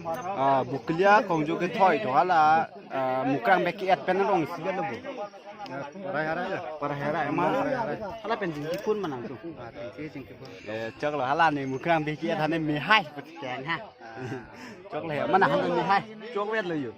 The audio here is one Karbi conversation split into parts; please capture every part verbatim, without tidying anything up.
Ah, Bokolia kongjo kethoi to hala, ah, Mukrang bek ke-et pen rong isi lo bo. Parai harai ya. Parai harai ma. Parai harai. Hala pen jingki phone manang tu. Ah, jingki, jingki phone. Eh, choklo hala ne Mukrang bek ke-et hane mehai putken ha. Choklo ya mana hane mehai. Chokvet lo yo.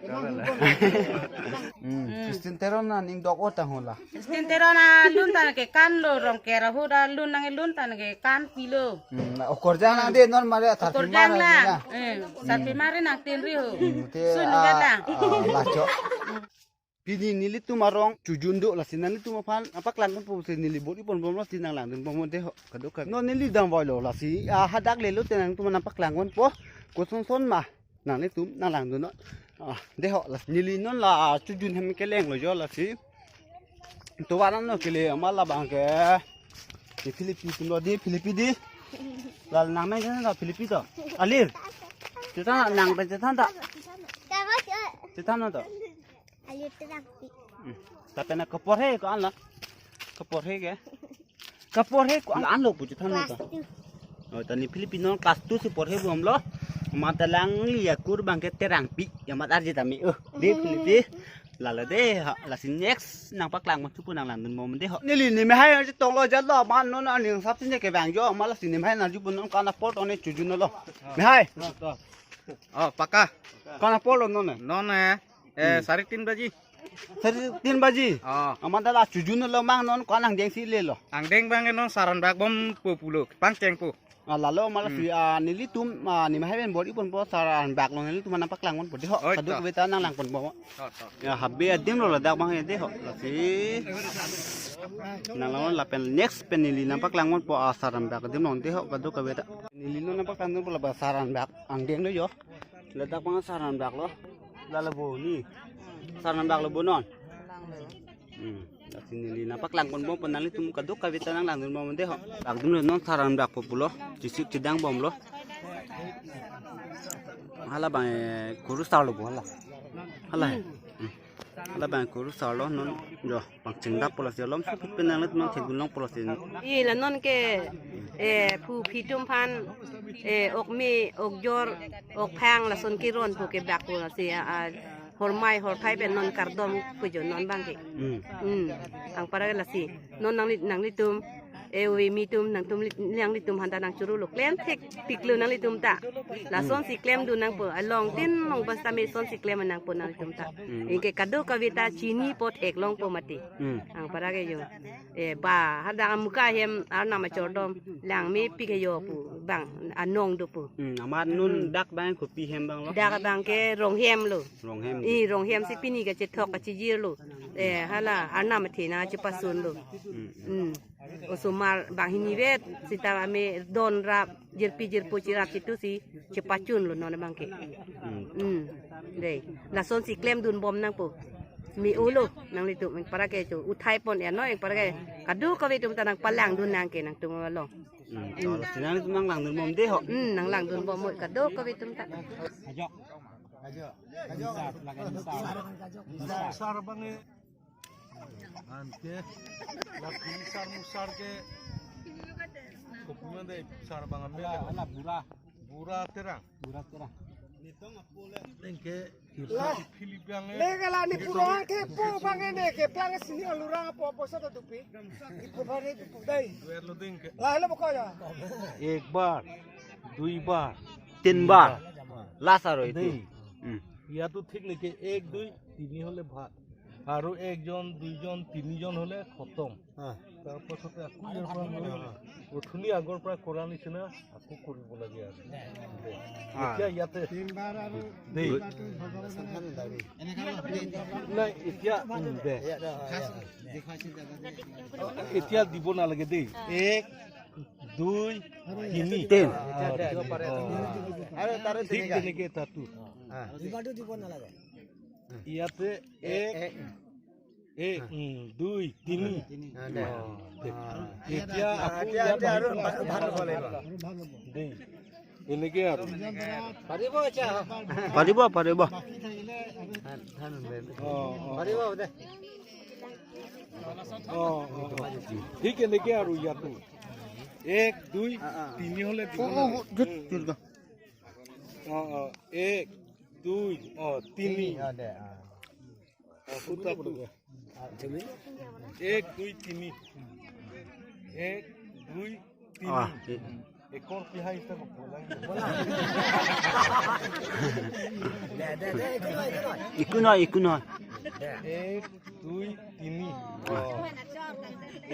Hmm. Christian Teron na ning dok ota hola. Christian Teron na lun tan ke kan lo, Rongker ahut ta lun nang lun tan ke kan pilo. Hmm, okorjang nang de non mare athar. Okorjang pimar lang. Eh, sar pimar nang tin ri ho. Hmm, te, sun ah, ga lang. Ah, lacho. Pini nelitum arong chojun do lasi nanglitum aphan nangpaklang ponpo pusi neli bor-i ponbom lasi nanglangdun bom deho kadokave. Non neli damvoi lo lasi, ah, hadak lelo te nangtum nangpaklang ponpo. Koson son ma nanglitum nanglangdun non. Ah, deho lasi neli non la chojun hem keleng lo jo lasi. Tovar nang no kele amat labang ke. Di Philippi tum lo di Philippi di. Lal nang nang lo Philippi to. Alir. Chethan nang pen chethan ta. Chethan no to. Alir terang pi. Hmm. Tapi na kaporhe ko-an la. Kaporhe ke. Kaporhe ko-an an lo pu chethan no to. Class two. Oh, tani Philippi non class two si porhe bomlo. Amat ta langli akur abang ke Terangpi. Amat arje tame. Oh, di Philippi. Lalo de, ha, lasi next nangpaklang ma chupu nanglangdun bom deho. Neli ne mehai chetong lo jat lo, amat non aning sap sine kevang jo, amat lasi ne mehai nang chupu non kan apor tong ne chojun lo. Mehai. Oh, paka. Kan apor lo non ne. Non ne. Eh, Hmm. Sari tin baji. Sari tin baji. Oh. Amat ta la chojun lo mang non kan angdeng si lelo. Angdeng abang non saran bak bom pu pulo, pangcheng pu. Ah, lalo amat lasi, Hmm. ah, nelitum, ah, ne mehai pen bor-i ponpo saran bak lo nelitum nangpaklang ponpo deho. Oi, to. Kadokave ta nanglang ponpo. To, to. Ya, habe adim lo ladak abang ya deho. Lasi. Nanglang lapen next pen neli nangpaklang ponpo, ah, saran bak adim lo deho kadokave ta. Neli non nangpaklang ponpo la ba saran bak angdeng lo jo. Ladak abang saran bak lo. Lalo bo ni. Saran bak lo bo non. Hmm. Lasi neli nangpaklang ponbom pu nanglitum kadokave ta nanglangdun bom deho. Langdun lo non saran bak po pulo. Chisik chidang bomlo. Hala abang, eh, kurusar lo bo hala. Hala. Hmm. Hala abang kurusar lo non. Jo, pangchengdap po lasi alom sopik pen nanglitum nangthekdun long po lasi. I la non ke, eh, phu phi atum aphan, eh, ok me, ok jor, ok phang lason keron po ke bak po lasi, ah, hormai horthai pen non kardom pu jo non abang ke. Hmm. Hmm. Anparake lasi. Non nangli, nanglitum, eh, ove me atum, nangtum li, nanglitum aphanta nangchoro lo klem thekpik lo nanglitum ta. Lasonsi klemdun nangpo. Along tin long basta me sonsi klem nangpo nanglitum ta. Hmm. Anke kadokave ta chini apot theklong po mati. Hmm. Anparake jo. Eh, ba, hadak amuka hem arnam achordom. Lang mepik he jo pu. Bang, anong do pu. Hmm, amat non Hmm. dak abang kopi hem abang lo. Dak abang ke Ronghem lo. Ronghem. I Ronghem si pini kachethok kachijir lo. Eh, hala arnam athe nangchepasun lo. Hmm. Hmm. Osomar banghini vet seta ame don rap jirpi jirpo chirap chitu si chepachun lo non abang ke. Hmm. Hmm. Dei. Lasonsi klemdun bom nangpo. Me-o lo nanglitum anparake cho. Uthai pon ya no anparake. Kadokave atum ta nangpalangdun nang ke nangtum along. Hmm. Hmm. Lasi nanglitum nanglangdun bom deho. Hmm, nanglangdun bom mo kadokave atum ta. Ajo. Ajo. Ajo. Sar abang e. Anke la pini sar musar ke. Kopi mande sar abang ambil. Ala, ala bura. Bura Terang. Bura Terang. Anke la Philip abang e. Lega la ne pura ke po abang e ne keplang sini alurang po po sa ta dupi. Ipo bare dupu dai. Duer lo ding ke. La helo boko ya. Ek bar, dui bar, tin bar. Last aro itu. Dei. Hmm. ইয়াতো ঠিক নেকি? এক, দুই, তিনি হ'লে ভাত। আৰু একজন, দুইজন, তিনিজন হ'লে খতম। হা। তাৰ পাছতে আকৌ ইয়াৰ পৰা লৈ অথনি আগৰ পৰা কৰা নিচিনা আকৌ কৰিব লাগে আৰু। দে। হা। এতিয়া ইয়াতে তিনবাৰ আৰু দেই। দুইবাৰটো ভগৱানে নাই, এতিয়া, উম, দে। এতিয়া দিব নালাগে দেই। এক, দুই, তিনি। তিন। অ, আৰু তাৰে ঠিক তেনেকে। তেনেকে তাতো। হা। ইয়াতে এক, এক, এক, উম, দুই, তিনি। হা, দে। অ, দে। অ। এতিয়া আকৌ এতিয়া, ইয়াত এতিয়া আৰু আহিব। ভাল, ভাল হ'ব লাগিব। দেই। এনেকে আৰু। পাৰিব, আচ্ছা। পাৰিব, পাৰিব। অ, অ। পাৰিব দে। অ, অ, অ। ঠিক এনেকে আৰু ইয়াতো। এক, দুই, অ, অ। তিনি হ'লে দিব অ, অ, নালাগে। য'ত, য'ত, য'ত। অ, অ, এক, দুই, অ, তিনি। অ, দে, অ। অ, ফুটা ফুটা। এক, দুই, তিনি। এক, দুই, তিনি। অ, এ- একৰ পিহা ইটা কব লাগে। দে, দে, দে, এইটো নহয়, এইটো নহয়। ইকো নহয়, ইকো নহয়। এক, দুই, তিনি। অ।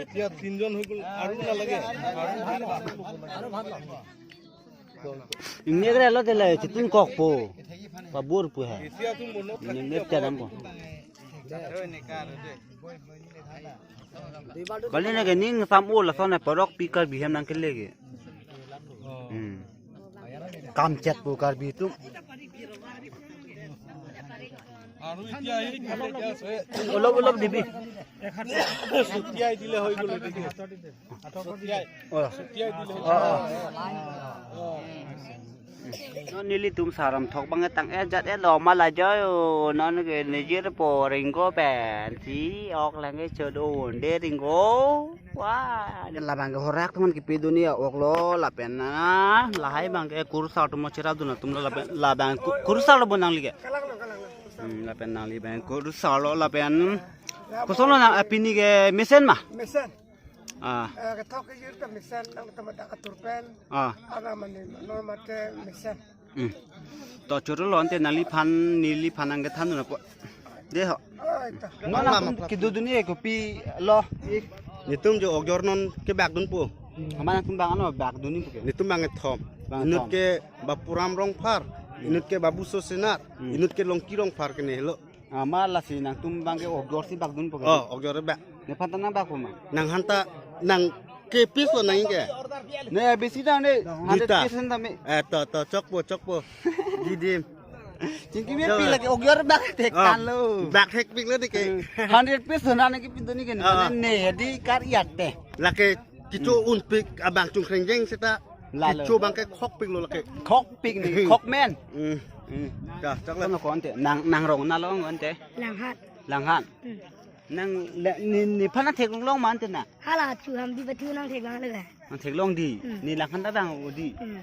এতিয়া তিনজন হৈ গ'ল, আৰু নালাগে? আৰু ভাল লাগে। Ingni kre lo tele chitun kokpo. Pabur pu he. Ingni kre ko. Kali ne ke ning sam-o lason ne parok pi Karbi hem nangkele ke. Hmm. Kamchet po Karbi atum. Olop olop dibi. চুটিয়াই দিলে হৈ গ'ল, এইটো কি? চুটিয়াই। অ। চুটিয়াই দিলে হৈ অ, গ'ল। অ। Non nelitum saram thok bang tang-et jat-et lo ma la joi o, non ke nejir po ringko pen si ok lang ke chodon de ringko. Wah, labang ke horak teman kipidun ya ok lo lapen na lahai bang ke kurusar atum cherap dun atum lo lapen labang ku- kurusar lo bonang like. Hmm, lapen nangli bang kurusar lo lapen. Koson lo nang apini ke mesen ma? Mesen. Ah. Eh, kethok kejir ta mesen, nangtum dak atur pen. Ah. Ana mane, non mate mesen. Hmm. To choro lo ante nangliphan, neliphan nangkethan dun apo. De ho. Ai ta. Non nangtum kidodun e kopi lo. Netum jo ok jor non kebak dunpo. Amat nangtum bang ano bak dun ni pu ke? Netum bang kethom. Bang inut kethom. Ke Bapuram Rongphar, inut ke Babuso Senar, hmm, inut ke Longki Rongphar ke ne lo. Amat lasi nangtum bang ke ok jor si bak dunpo ke? Oh, ok jor bak. Nephan ta nangbakpo ma? Nangphan ta nang ke piece lo nang ke? Ne besi ta ne, hundred piece ta me. Eh, to, to, chokpo, chokpo. Gidim. Chingki me pi lake ok jor bak thek tan lo. Bak thekpik lo de ke. Hundred piece lo nang ke pidun ni ke. Ah. Ne di kar iyat te. Lake kecho unpik abang chungkreng jeng seta. Lalo. Kecho bang ke khokpik lo lake. Khokpik ni, khok men. Hmm. Hmm. Ya, chak le. Kono ko ante, nang, nangrong na lo ante. Langhan. Langhan. Hmm. Nang le, ne, nephan nangtheklong ma ante na? Hala chu ham di batu nangtheklong le. Nangtheklong di. Hmm. Ne Langhan ta bang o di. Hmm.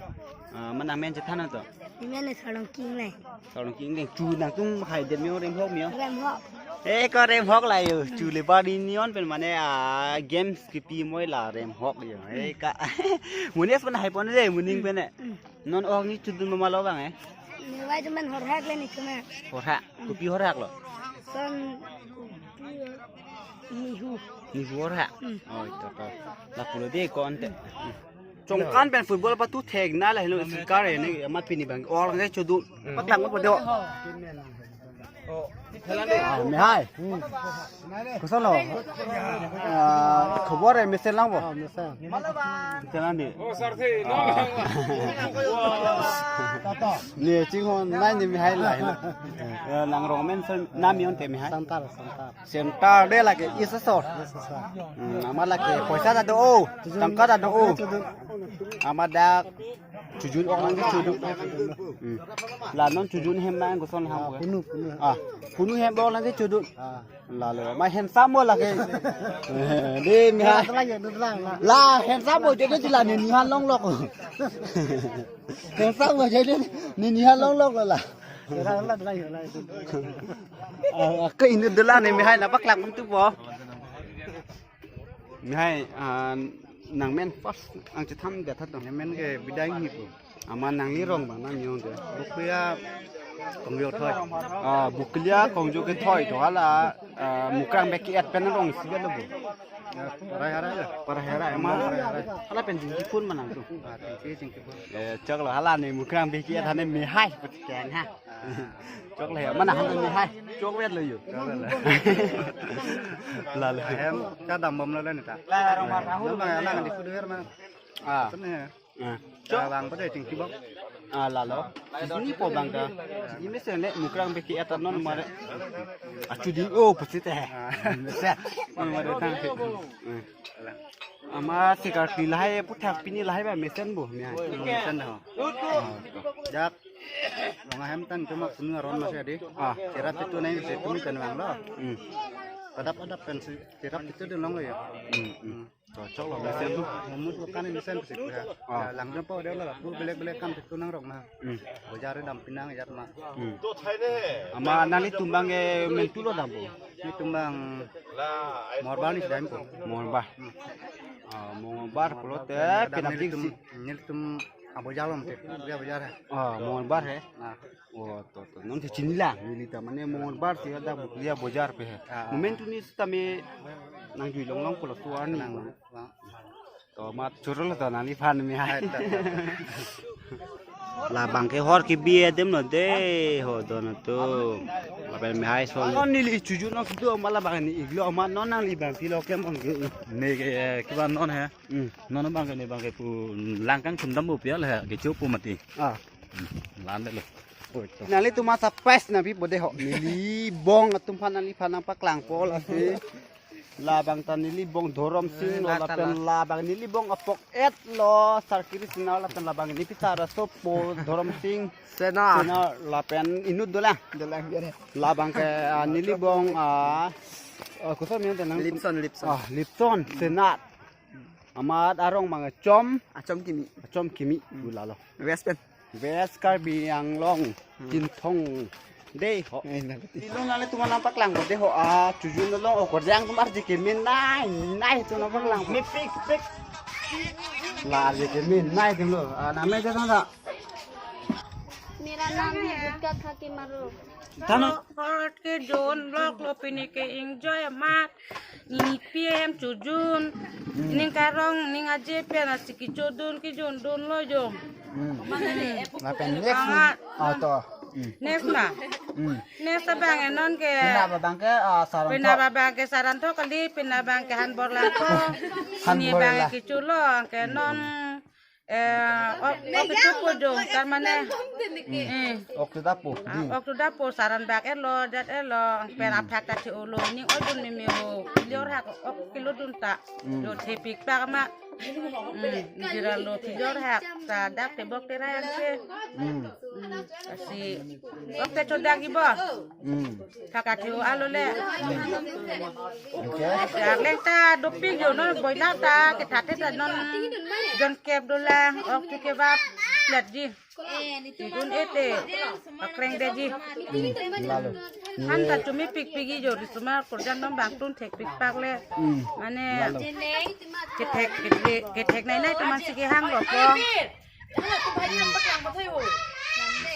Ah, ma nangmen chethan to. Nemen Sarlongki Engleng. Sarlongki Engleng, chu nangtum hai det me-o, remhok me-o? Remhok. Eh, ko remhok la yo. Chu le ba di nion pen mane, ah, games kipi moi la remhok yo. Eh, ka. Munis pen hai pon de, muning pen ne. Hmm. Non ok ni chodun ma lo bang eh? Ne vai teman horhak le ni teman. Horhak. Kopi horhak lo? Son kopi nihu. Nihu horhak? Hmm. Oh, ito to. Lapulo de ko ante. Chongkan pen football patu thek na la helo sikar ne amat pini bang. Or ngai chodu. Patang ko de. Ah, mehai. Koson lo? Ah, khobor eh, mesen lang bo. Mesen lang di. Ah. Ne chinghon nai ne mehai la. Eh, nangrong men sen nam yon te mehai. Santar, santar. Center de lake, yes, sir. Yes, sir. Hmm, amat lake poisa ta do, tangka ta do. Amat dak chojun ok nangkechodun. Hmm. La non chojun hem nang koson ham ko? Punu, punu. Ah, punu hem ok nangkechodun. Ah. Lalo, ma handsome mo lake. De mehai. Telang ya, telang la. La handsome mo jadi sila ne nihan longlok. Handsome mo jadi ne nihan longlok la. Telang la, telang la. Ah, ke inut dolang ne mehai na paklak muntu po. Mehai, ah, nangmen first ang chethan dia that. Nemen ke Bidai Inghi pu. Amat nangli rong bang nam yong de. Bukia Kongjo Thoi. Ah, Bukia Kongjo Kethoi to hala, ah, Mukrang bek ke-et pen rong si lo bo. Parai harai la. Parai harai, amat parai harai. Hala pen jingki phone ma nangtum. Ah, jingki, jingki phone. Eh, chok lo hala ne Mukrang bek ke-et hane mehai put keng ha. Chok le, mana hana mehai. Chok vet lo yo. Lalo. Hem, ka dam bom lo le neta. Lo ma, la ngan di kudu her ma. Ah. Sene. Ah. Chok bang pada chingki bom. Ah, lalo. Ini po bang ka. Ini mesen le Mukrang bek ke-et non mare. Achu di, oh, pasti te. Ah. Mesen. Mare tang. Hmm. Amat sikar ti lahai puthak pini lahai ba mesen bo mehai. Mesen ho. Jak. Long ahem tan cuma kunu aron masih adi. Ah. Sera pitu nai mesen kunu kan bang lo. Hmm. Adap adap pensi tirap itu dun long lo ya. Hmm, hmm. Cocok lo, mesen tu. Mumus bukan ini sen sih ya. Ah. Ya, langdun po dia lah, pur belek-belek kam situ nang rok na. Hmm. Bojar dam pinang ya ma. Hmm. Ama nanglitum abang ke mentu lo dampo. Nelitum abang Morbar ni sedang po. Morbar. Hmm. Ah, Morbar pulote, Dam kenap nelitum, si. Nelitum abojar lo mate. Dia bojar ya. Ah, Morbar he. Nah. Oh, to, to. Non si chinilang, neli ta mane Morbar si ada Buklia bojar pe he. Ah. Momentum ni sitame nangjui longlong pulo tuan ni. Nang, nang. To mat churul to nangliphan me hai. Hai, ta, ta, ta. Labang ke hor ke bi adim lo de, ho do na to. Lapen me hai so. Non neli chuju non kedo ma labang ni iglo ma non nangli abang pilo ke mong ke. Ne ke, eh, kiba non he. Hmm. Non abang ke ne abang ke pu langkang sumdam bu pial he, kecho pu mati. Ah. Hmm. Lan de lo. Oi, to. Nanglitum asa pes na bi bode ho. Neli bong atum aphan nangliphan nangpaklangpo lasi. Labang ta neli bong Dhorom Sing lo, eh, lapen labang neli bong apok et lo, Sarkiri Sena lapen labang neli pisar asopo Dhorom Sing Sena. Sena lapen inut dolang. Dolang biar ya. Labang ke, ah, neli bong, ah, ah, koson men tenang. Lipson, Lipson. Ah, Lipson Sena. Amat arong abang Achom. Achom Kimi. Achom Kimi. Hmm. Ulalo. West pen. West Karbi Anglong. Hmm. Chinthong. Dei ho. Eh, nang kati. Ilo nale tuman nangpaklangpo dei ho. Ah, chuju nalong okorjang atum arje kemenei, nei atum nangpaklang. Me pik, pik. La arje kemenei atum lo. Ah, name jadon ta. मेरा नाम है गुटका खा के मरो। Tano. Hor ke jon lok lo pini ke enjoy amat. Ningpi hem chujun. Hmm. Ning karong ning aje pen asi kechojun kejondun lo jong. Hmm. Hmm. Lapen next. Ah, ah, to. Hmm. Next na. Hmm. Next abang ke non ke. Pina abang ke, ah, sarong pina to. Abang ke sarong to kali, pina abang ke han bor lang to. Han bor lang. Ini abang ke kecho lo, ke non. Eh, ok, ok kecho po jong, tar mane. Eh. Ok to dapo. Ah, di. Ok to dapo, sarong bak et lo, det et lo, pen aphak ta che-o lo, ning oi dun meme ho, kilo hak, ok kilo dun ta. Hmm. Jo thepik pak ma. Hmm, jira lo kilo hak, ta dak tebok terai ang se. Hmm. Hmm, asi. Ok te chodak ibo. Hmm. Thaka thiu alo le. Okay. Arleng ta dopik jo non boila ta kethat ta non jon kep dolang ok chu kebap plet ji. Tidun ete akreng de ji. Hmm. Lalo. Han ta chumi pikpik ji jo risomar korjang non bang tun thekpik pak le. Hmm. Mane lalo. Kethek kethek kethek nei nei tuman si kehang lo ko.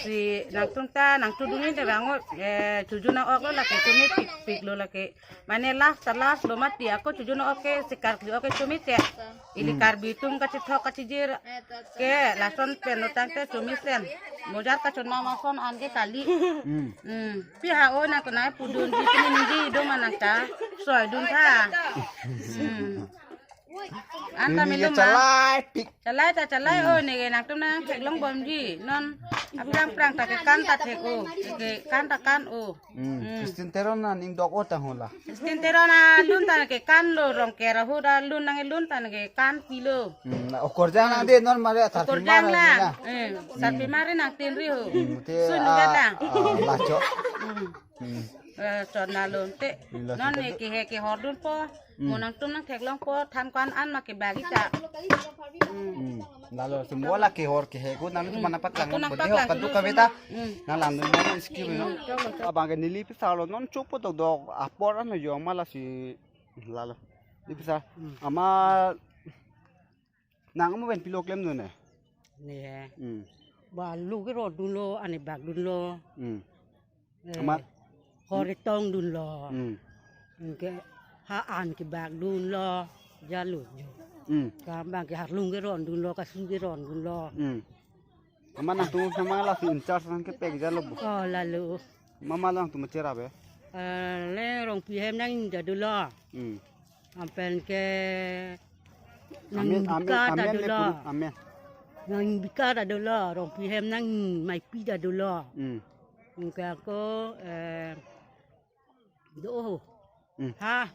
Si nangtum ta nangtudun inte bang o, eh, chuju nang-ok lo lake, chumi pikpik lo lake. Mane last ta last lo mati ako chuju nang-ok ke sikar kli-ok ke chumi te. Ili Karbi atum kachethok kachijir ke lason pen lo tangte chumi sen. Mojar kachon mama son an ke kali. Hmm. Hmm. Pi ha o nang kenai pudun ji pini ningji do manang ta. Soi dun tha. Hmm. Anta neli melo ma. Chalai pik. Chalai ta chalai o, neke nangtum nangtheklong bomji. Non aphrang phrang ta kekan ta thek o. Kekan ta kan o. Hmm. Hmm. Christian Teron na ning dok o ta hula. Christian Teron na lun ta kekan lo, Rongker ahut alun nang lun ta kekan pilo. Hmm. Na okorjang nang de non mare athar okorjang pimar na. Eh, hmm. Sarpimar nang tin ri ho. Hmm. Te, sun ah, ga lang. Ah, lacho. Hmm. Hmm. Eh, chot na lun te. Hmm, lacho non te. Ne kehe kehor dun po. Hmm. Mo nangtum nangtheklong po than ko-an an ma kebagi ta. Hmm. Hmm. Lalo semua la kehor kehe ko nang tuman nangpaklang. Nangtum nangpaklang. Padu kave ta. Hmm. Nang langdun mo skill no. Hmm. Abang ke neli pisar lo non chopo dokdok apor an jong ma lasi lalo. Neli pisar. Hmm. Ama nang mo pen pilo klem no ne. Ne. Hmm. Ba lu keron dun lo, ani bak dun lo. Hmm. Eh, amat hor tong dun lo. Hmm. Ke ha an kebak dun lo. Jalo jo. Hmm. Kam bang ke harlung keron dun lo, kasu keron dun lo. Hmm. Amat nangtum sama lasi in charge nangkepek jalo bu. Oh, lalo. Mama nangtum cherap e. Eh, le Rongpi hem nang inja dolo. Hmm. Lapen ke nang amen, amen, bika ta amen, dolo. Lepun, amen. Nang bika ta dolo, Rongpi hem nang maipi ta dolo. Hmm. Nang ke ako, eh, do ho. Hmm. Ha,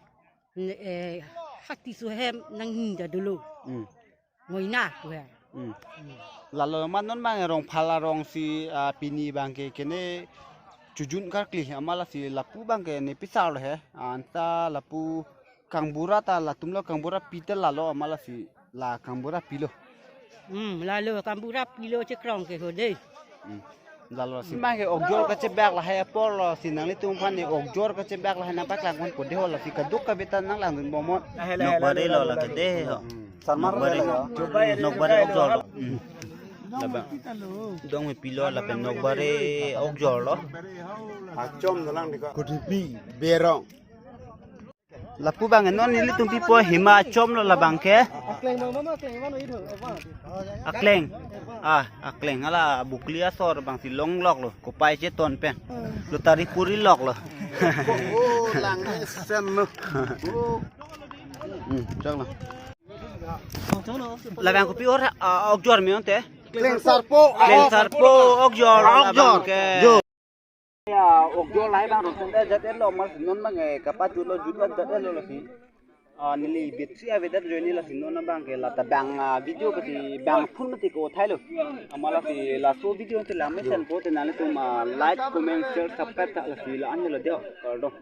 ne, eh, hati su hem nang hinja dolo. Hmm. Ngoina pu he. Hmm. Hmm. Lalo ma non bang rong phala rong si, ah, pini bang ke kene chojun karkli amat lasi lapu abangke ne pisar lo he. Anta lapu kangbura ta latum lo, kangbura pi ta lalo amat lasi la kangbura pilo. Hmm, lalo kangbura pilo chekrong ke ho dei. Hmm. Lalo si abangke okjor kachebak lahai apor lo si nanglitum aphan ne okjor kachebak lahai nangpaklang ponpo dei ho, lasi kadokave ta nanglangdun bomnon. Nokbare lo lake dei ho. Nokbare. Nokbare okjor lo. Hmm. Labang. Dong me pilo lapen nokbare okjor lo. Achom dalang dika. Kudipi berong. Lapu abang non nelitum pipo hima achom lo labangke. Akleng. Ah, akleng hala bukli asor abang si longlok lo. Kopai cheton pen. Lotari puri lok lo. Oh, lang sen lo. Hmm, chang lo. Labang kopi or, ah, okjor me onte. Kleng sarpo. Kleng sarpo okjor. Okjor. Labangke. Jo. Ya, okjor lahai abang rongsen ta jat-et lo, amat non abang, eh, kapachut lo, jutlo jat-et lo lasi. Ah, neli battery avedet joine lasi non abangke lata bang, ah, video pati bang phone mati ko thai lo. Amat lasi laso video te lang mesen po te nanglitum, ah, like, comment, share, subscribe ta lasi la-an lo dei ho. Kardom.